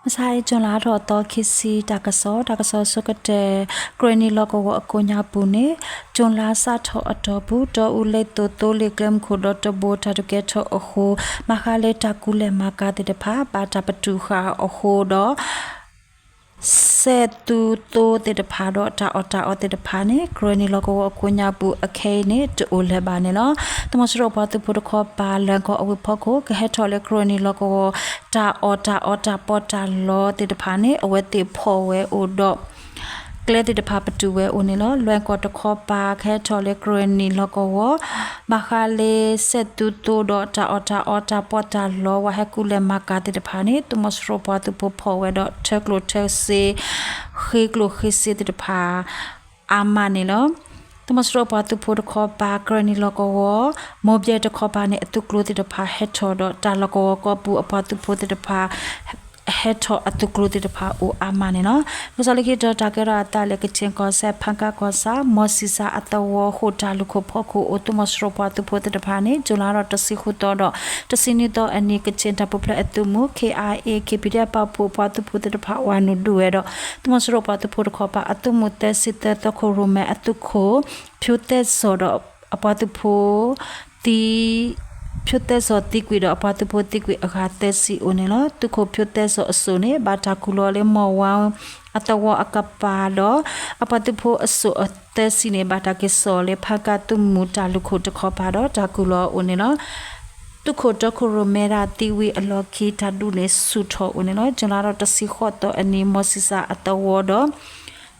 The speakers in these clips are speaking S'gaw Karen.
မဆါအံၤ ကၠူၤလါထီၣ်သီခံဆံ တၢ်ကစီၣ်, တၢ်ကစီၣ်ဆိကတၢၢ်, ကရ့ၣ်နံၣ်လီၢ်ကဝီၤအကိးညါပူၤန့ၣ် ကၠူၤလါစးထီၣ်အတီၢ်ပူၤ တီအူလ့သိးသိလ့ၣ်ကျဲမုၢ်ခိၣ် ဒီးတဘိတၢ်ဒုးကဲထီၣ်အဃိ ဘၣ်ဃးလၢတၢ်ကူလဲၢ်မၤကၤသ့ၣ်တဖၣ် ဘၣ်တၢ်ပတုာ်ဃာ်အဃိဒီး စဲးသူသိသ့ၣ်တဖၣ်ဒီးတၢ်အီၣ်တၢ်အီသ့ၣ်တဖၣ်န့ၣ် ကရ့ၣ်နံၣ်လီၢ်ကဝီၤအကိးညါပူၤအခဲအံၤန့ၣ် တအိၣ်လၢၤဘၣ်န့ၣ်လီၤ. သုးမီၤစိရိၤပှၤသုးဖိတခီပၤ လၢၢ်ကီၢ်အဝ့ၢ်ဖီခိၣ် ကဟဲထီၣ်လၢကရ့ၣ်နံၣ်လီၢ်ကဝီၤ တၢ်အီၣ်တၢ်အီတၢ်ပီးတၢ်လီသ့ၣ်တဖၣ်န့ၣ် အဝဲသ့ၣ်ဖီၣ်ဝဲအိၣ်ဒီး ကျဲသ့ၣ်တဖၣ်ပတုာ်ဝဲအိၣ်န့ၣ်လီၤ. လၢၢ်ကီၢ်တခီပၤ ကဟဲထီၣ်လၢကရ့ၣ်နံၣ်လီၢ်ကဝီၤ ဘၣ်ဃးလၢစဲးသူသိဒီးတၢ်အီၣ်တၢ်အီတၢ်ပီးတၢ်လီ ဝဲဟဲကူလဲၢ်မၤကၤသ့ၣ်တဖၣ်န့ၣ် သုးမီၤစိရိၤပှၤသုးဖိဖီၣ်ဝဲဒီး ထၢကျိၣ်ထၢစ့ ဃ့ကျိၣ်ဃ့စ့သ့ၣ်တဖၣ် အါမးန့ၣ်လီၤ. သုးမီၤစိရိၤပှၤသုးဖိတခီပၤ ကရ့ၣ်နံၣ်လီၢ်ကဝီၤ မိၢ်ဘဲတခီပၤန့ၣ် အသုးကျိၤသ့ၣ်တဖၣ်ဟဲထီၣ်ဒီး တၢ်လီၢ်ကဝီၤကီၢ်ပူၤအပှၤသုးဖိသ့ၣ်တဖၣ် ဟဲထီၣ်အသုးကျိၤသ့ၣ်တဖၣ်အိၣ်အါမးန့ၣ်လီၤ. လီၤဆီလၢခံတီၤ တၢ်ကဲထီၣ်အသးလၢ ကခ့ၣ်ကီၢ်စဲၣ် ဖၣ်ကၢ်ကီၢ်ဆၣ် မီၤဆံးစၢ်အသဝီဃိၣ် တၢ်လုၢ်ခိၣ်ဖီခိၣ်အိၣ် သုးမီၤစိရိၤပှၤသုးဖိသ့ၣ်တဖၣ်န့ၣ် ကၠူၤလါထီၣ်တဆံဃုသီဒီး တဆံနွံသီအနံၤ ကခ့ၣ်တၢ်ပူၤဖျဲးအသုးမုၢ် ခ့ၣ်အါအ့ၣ် ခ့ၣ်ပံၤဒဲးပာ်ဖှိၣ်ပှၤသုးဖိသ့ၣ်တဖၣ် ဝၤနုာ်ဒုးဝဲဒီး သုးမီၤစိရိၤပှၤသုးဖိတခီပၤ အသုးမုၢ်သၢဆံသၢ သီခိၣ်ရိၣ်မဲအသုးခိၣ် ဖၠိသဲစီၤဒီးအပှၤသုးဖိ သံ ဖၠိသဲစီၤသံကွံာ်ဒီးအပှၤသုးဖိသံကွံာ်အဂၤသၢဆံအိၣ်န့ၣ်လီၤ. သုးခိၣ်ဖၠိသဲစီၤအစိၣ်န့ၣ် ဘၣ်တၢ်ကူၣ်လီၤလၢမီၢ်ဝါအသဝီအကပၤဒီး အပှၤသုးဖိအစိၣ်အသၢဆံန့ၣ် ဘၣ်တၢ်က့ၤစိာ်လၢ ဖၣ်ကၢ်သုးမုၢ်တၢ်လုၢ်ခိၣ်တခီပၤဒီး တၢ်ကူၣ်လီၤအိၣ်န့ၣ်လီၤ. သုးခိၣ်တီခိၣ်ရိၣ်မဲဒၣ်သံဝံၤအလီၢ်ခံ တၢ်ဒုးန့ၣ်ဆူၣ်ထီၣ်အိၣ်န့ၣ်လီၤ. ကၠူၤလါထီၣ်တဆံဃိးသီအနံၤ မီၤဆံးစၢ်အသဝီဒီး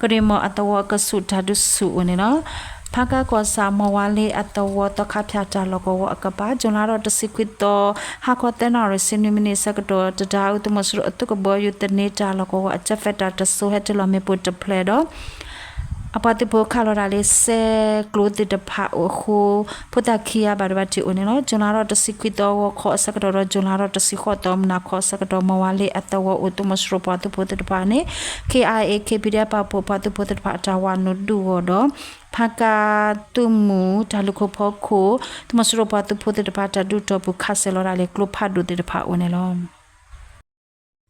ကရ့ၣ်မီၢ်အသဝီအကဆူးတၢ်ဒုးဆူၣ်အိၣ်န့ၣ်လီၤ. ဖၣ်ကၢ်ကီၢ်ဆၣ် မီၢ်ဝါလ့အသဝီ သီခါဖၠၣ်တၢ်လီၢ်ကဝီၤအကပၤ ကၠူၤလါထီၣ်တဆံခွံသီ ဟါခီသၢနၣ်ရံၣ်ဆံနွံမံးနံးဆၢကတီၢ် တဒါအူ သုးမီၤစိရိၤအသုးကဘီယူၤသန့တၢ်လီၢ်ကဝီၤအ jet fighter တစိၤ ဟဲတ့ၢ်လီၤမ့ၣ်ပိၢ်တဖျၢၣ်ဒီး အပှၤသုးဖိခးလီၤတၢ်လၢစဲးကျိၤသ့ၣ်တဖၣ်အဃိ ဖိသၣ်ခံဂၤဘၣ်ဒိဘၣ်ထံးအိၣ်န့ၣ်လီၤ. ကၠူၤလါထီၣ်တဆံခွံသီ ဂီၤခီအဆၢကတီၢ်ဒီး ကၠူၤလါထီၣ်တဆံဃိးသီ မုၢ်နၤခီအဆၢကတီၢ် မီၢ်ဝါလ့အသဝီအိၣ် သုးမီၤစိရိၤပှၤသုးဖိသ့ၣ်တဖၣ်န့ၣ် ခ့ၣ်အါအ့ၣ် ခ့ၣ်ပံၤဒဲးပာ်ဖှိၣ်ပှၤသုးဖိသ့ၣ်တဖၣ် အတၢ်ဝၤနုာ်ဒုးဂီၤဒီး ဖၣ်ကၢ်သုးမုၢ်တၢ်လုၢ်ခိၣ်ဖီခိၣ် သုးမီၤစိရိၤပှၤသုးဖိသ့ၣ်တဖၣ် တၢ်ဒုးတီၢ်ပူၤခးစဲးလီၤဒၣ်လၢကျိဖးဒိၣ်သ့ၣ်တဖၣ်အိၣ်န့ၣ်လီၤ.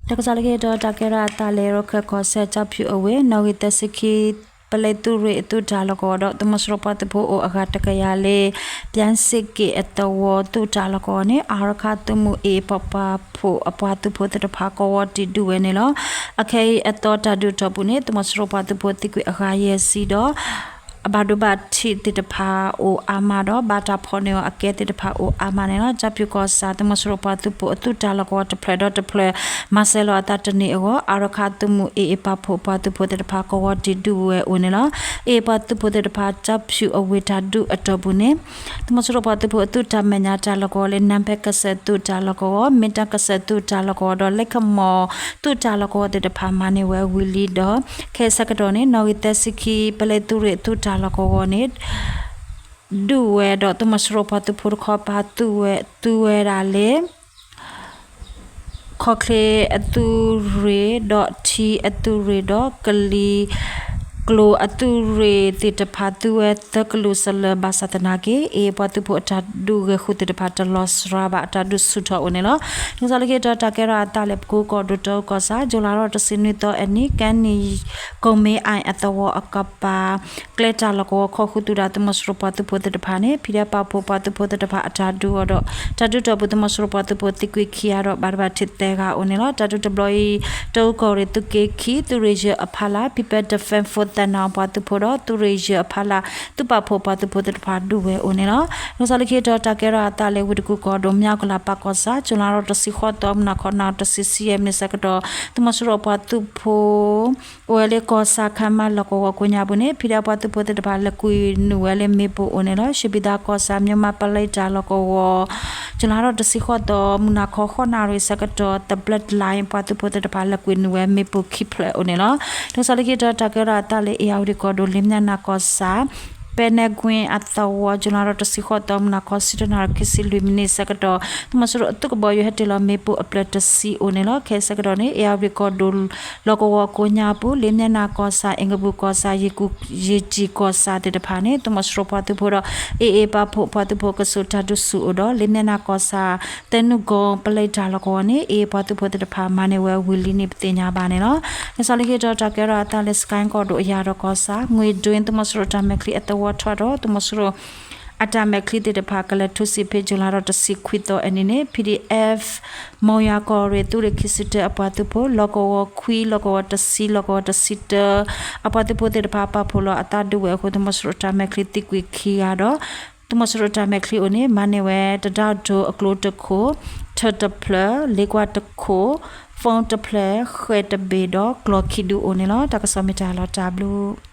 တၢ်ကစီၣ်လၢခံတီၤ တၢ်ကဲထီၣ်အသးလၢ ရခၢၣ်ကီၢ်စဲၣ် ကၠီဖၠူၣ်အဝ့ၢ် နီၣ်ဂံၢ်သၢဆံခံ ပလဲသုးရ့ၣ်အသုးတၢ်လီၢ်ကဝီၤဒီး သုးမီၤစိရိၤပှၤသုးဖိအိၣ်အဂၤတကယၤလၢ ပၠၣ်စ့ၣ်က့ၣ်အသဝီသုးတၢ်လီၢ်ကဝီၤန့ၣ် အၣ်ရခၣ်သုးမုၢ်အ့ၣ် ပပာ်ဖှိၣ်အပှၤသုးဖိသ့ၣ်တဖၣ် ကဝီၤတံၢ်ဒုးဝဲန့ၣ်လီၤ. အခဲအံၤအသီတၢ်ဒုးတီၢ်ပူၤန့ၣ် သုးမီၤစိရိၤပှၤသုးဖိသံကွံာ်အဂၤယဲၢ်ဆံဒီး အဘၣ်ဒိဘၣ်ထံးသ့ၣ်တဖၣ်အိၣ်အါမးဒီး ဘၣ်တၢ်ဖီၣ်န့ၢ်အီၤအကဲသ့ၣ်တဖၣ်အိၣ်အါမးန့ၣ်လီၤ. ကၠီဖၠူၣ်ကီၢ်ဆၣ် သုးမီၤစိရိၤပှၤသုးဖိအသုးတၢ်လီၢ်ကဝီၤတဖျၢၣ်ဒီးတဖျၢၣ် မၤစၢၤလီၤအသးတန့ၢ်အဂီၢ် အၣ်ရခၣ်သုးမုၢ်အ့ၣ်အ့ၣ်ပာ်ဖှိၣ်ပှၤသုးဖိသ့ၣ်တဖၣ် ကဝီၤတံၢ်ဒုးဝဲအိၣ်န့ၣ်လီၤ. အ့ၣ်အ့ၣ်ပှၤသုးဖိသ့ၣ်တဖၣ် ကၠီဖၠူၣ်အဝ့ၢ်တၢ်ဒုးအတီၢ်ပူၤန့ၣ် သုးမီၤစိရိၤပှၤသုးဖိအသုးတၢ်မဲာ်ညါတၢ်လီၢ်ကဝီၤလၢ နၢ်ဖဲကစၢၢ်သုးတၢ်လီၢ်ကဝီၤ, မ့ၢ်တၢ်ကစၢၢ်သုးတၢ်လီၢ်ကဝီၤဒီး လ့ၣ်ခမီၣ်သုးတၢ်လီၢ်ကဝီၤသ့ၣ်တဖၣ် မၤန့ၢ်ဝဲဝံၤလံဒီး ခဲအံၤဆၢကတီၢ်န့ၣ် နီၣ်ဂံၢ်သၢဆံခံ ပလဲသုးရ့ၣ်သုးတၢ်လီၢ်ကဝီၤန့ၣ် ဒုးဝဲဒီး သုးမီၤစိရိၤပှၤသုးဖိတခီပၤ သုးဝဲဒၣ်လၢ ခီၣ်ချ့အသုးရ့ၣ်ဒီး ထံအသုးရ့ၣ်ဒီး ကလံၤကျိၤအသုးရ့ၣ်သ့ၣ်တဖၣ် သုးဝဲသၢကလုာ်စလၢၤ ဘၣ်ဆၣ်သနာ်က့ အ့ၣ်ပှၤသုးဖိအတၢ်ဒုးဂဲၤဃုာ်သ့ၣ်တဖၣ် တလီၤစှၤဘၣ် အတၢ်ဒုးဆူၣ်ထီၣ်အိၣ်န့ၣ်လီၤ. နုာ်လီၤလၢခံတီၤ တၢ်ကဲထီၣ်အသးလၢ ပကိကီၢ်ဒိၣ် တီအူကီၢ်ဆၣ် ကၠူၤလါထီၣ်တဆံနွံသီအနံၤ ကဲနံၣ် ကိၣ်မ့ၣ်အၣ်အသဝီအကပၤ ကျဲတၢ်လီၢ်ကဝီၤ ခီၣ်ဃုာ်သုးတၢ် သုးမီၤစိရိၤပှၤသုးဖိသ့ၣ်တဖၣ်န့ၣ် ဖံးဒဲးပာ်ဖှိၣ်ပှၤသုးဖိသ့ၣ်တဖၣ်အတၢ်ဒုးအီၤဒီး တၢ်ဒုးတီၢ်ပူၤ သုးမီၤစိရိၤပှၤသုးဖိသံကွံာ်ခံဂၤဒီး ဘၣ်ဒိဘၣ်ထံးသၢဂၤအိၣ်န့ၣ်လီၤ. တၢ်ဒုးတဘျီအံၤ တီအူကီၢ်ရ့ၣ်သုးက့ခံ သုးရ့ၣ်ယဲၢ်အဖီလာ် People Defence Force သၢနၣ်ပှၤသုးဖိဒီး သုးရ့ၣ်ယဲၢ်အဖီလာ် သုးပာ်ဖှိၣ်ပှၤသုးဖိသ့ၣ်တဖၣ်ဒုးဝဲအိၣ်န့ၣ်လီၤ. နု်လီၤလၢခံတီၤ တၢ်ကဲထီၣ်အသးလၢ ဝ့ၢ်တကူၣ်ကီၢ်ဒိၣ် မၠၣ်ကလၤပၢ်ကီၢ်ဆၣ် ကၠူၤလါထီၣ်တဆံဃိးသီ မုၢ်နၤခီ နၣ်ရံၣ်တဆံဆံယဲၢ်မံးနံးဆၢကတီၢ် သုးမီၤစိရိၤပှၤသုးဖိ အိၣ်ဝဲလၢကီၢ်ဆၣ်ခါမါလီၢ်ကဝီၤကိးညါပူၤန့ၣ် ဖံးဒဲးပှၤသုးဖိသ့ၣ်တဖၣ် လဲၤကွံာ်နုာ်ဝဲလၢမ့ၣ်ပိၢ်အိၣ်န့ၣ်လီၤ. ရှ့ဘံသးကီၢ်ဆၣ် မၠိၣ်မးပလံးတၢ်လီၢ်ကဝီၤ ကၠူၤလါထီၣ်တဆံဃိးသီ မုၢ်နၤခီ ဃိးနၣ်ရံၣ်ဆၢကတီၢ် သဘျၢတလါအံၤ ပှၤသုးဖိသ့ၣ်တဖၣ် လဲၤကွံာ်နုာ်ဝဲမ့ၣ်ပိၢ်ခံဖျၢၣ်အိၣ်န့ၣ်လီၤ. နု်လီၤလၢခံတီၤ တၢ်ကဲထီၣ်အသးလၢ အ့ၣ်ယၣ်ဝတံၣ်ကီၢ်ဒိၣ် လ့ၣ်မၠၣ်နၢ်ကီၢ်ဆၣ် ပဲနဲကွ့အသဝီ ကၠူၤလါဒီးတဆံဃိးသီ မုၢ်နၤခီ ဆံတနၣ်ရံၣ် ခံဆံလွံၢ်မံးနံးဆၢကတီၢ် သုးမီၤစိရိၤအသုးကဘီယူၤဟဲတ့ၢ်လီၤမ့ၣ်ပိၢ်အဖျၢၣ်တဆံအိၣ်န့ၣ်လီၤ. ခဲအံၤဆၢကတီၢ်န့ၣ် အ့ၣ်ယၣ်ဝတံၣ်ကီၢ်ဒိၣ် လီၢ်ကဝီၤကိးညါအပူၤ လ့ၣ်မၠဲၣ်နၢ်ကီၢ်ဆၣ် အ့ၣ်ကဘူၣ်ကီၢ်ဆၣ် ယ့ၣ်ကၠံၣ်ကီၢ်ဆၣ်သ့ၣ်တဖၣ်န့ၣ် သုးမီၤစိရိၤပှၤသုးဖိဒီး အ့ၣ်အ့ၣ်ပာ်ဖှိၣ်ပှၤသုးဖိကဆူးတၢ်ဒုးဆူၣ်အိၣ်ဒီး လ့ၣ်မၠဲၣ်နၢ်ကီၢ်ဆၣ် သဲနုၢ်ကီၢ်ပလဲတၢ်လီၢ်ကဝီၤန့ၣ် အ့ၣ်အ့ၣ်ပှၤသုးဖိသ့ၣ်တဖၣ်မၤန့ၢ်ဝဲဝံၤလံန့ၣ် ပသ့ၣ်ညါဘၣ်န့ၣ်လီၤ. လၢကစီၣ်လၢခံတခါ တၢ်ကဲထီၣ်အသးလၢ စကဲၣ်ကီၢ်ဒိၣ်အယၤဒီးကီၢ်ဆၣ် ငွ့ဒွ့ သုးမီၤစိရိၤတၢ်မဲာ်ချံအသဝီထီၣ်ဒီး သုးမီၤစိရိၤ အတၢ်မဲာ်ချံသ့ၣ်တဖၣ် ကလဲၤထူစံးဖဲ ကၠူၤလါဒီးတဆံခွံသီအနံၤန့ၣ် ပီၣ်ဒံၣ်အဲၣ် မီၢ်ယၤကီၢ်ရ့ၣ်သုးရ့ၣ်ခံဆံတၢအပှၤသုးဖိ လီၢ်ကဝီၤခွံ လီၢ်ကဝီၤတဆံ လီၢ်ကဝီၤတဆံတၢ အပှၤသုးဖိသ့ၣ်တဖၣ် ပာ်ဖှိၣ်လီၤအသးဒုးဝဲအဃိ သုးမီၤစိရိၤတၢ်မဲာ်ချံသံကွံာ်ခံဂၤဒီး သုးမီၤစိရိၤတၢ်မဲာ်ချံအိၣ်န့ၣ် မၤန့ၢ်ဝဲ တဒါဒိအကျိတခိၣ်, ထၢၣ်တဖျၢၣ်, လ့ကွၢ်တခိၣ်, phone တဖျၢၣ်, ဃဲၤတဘ့ၣ်ဒီးကျီၢ်ခံဒုအိၣ်န့ၣ်လီၤ. တၢ်ကစီၣ်မ့ၢ်တၢ်လီၤတၢ်ဘျုး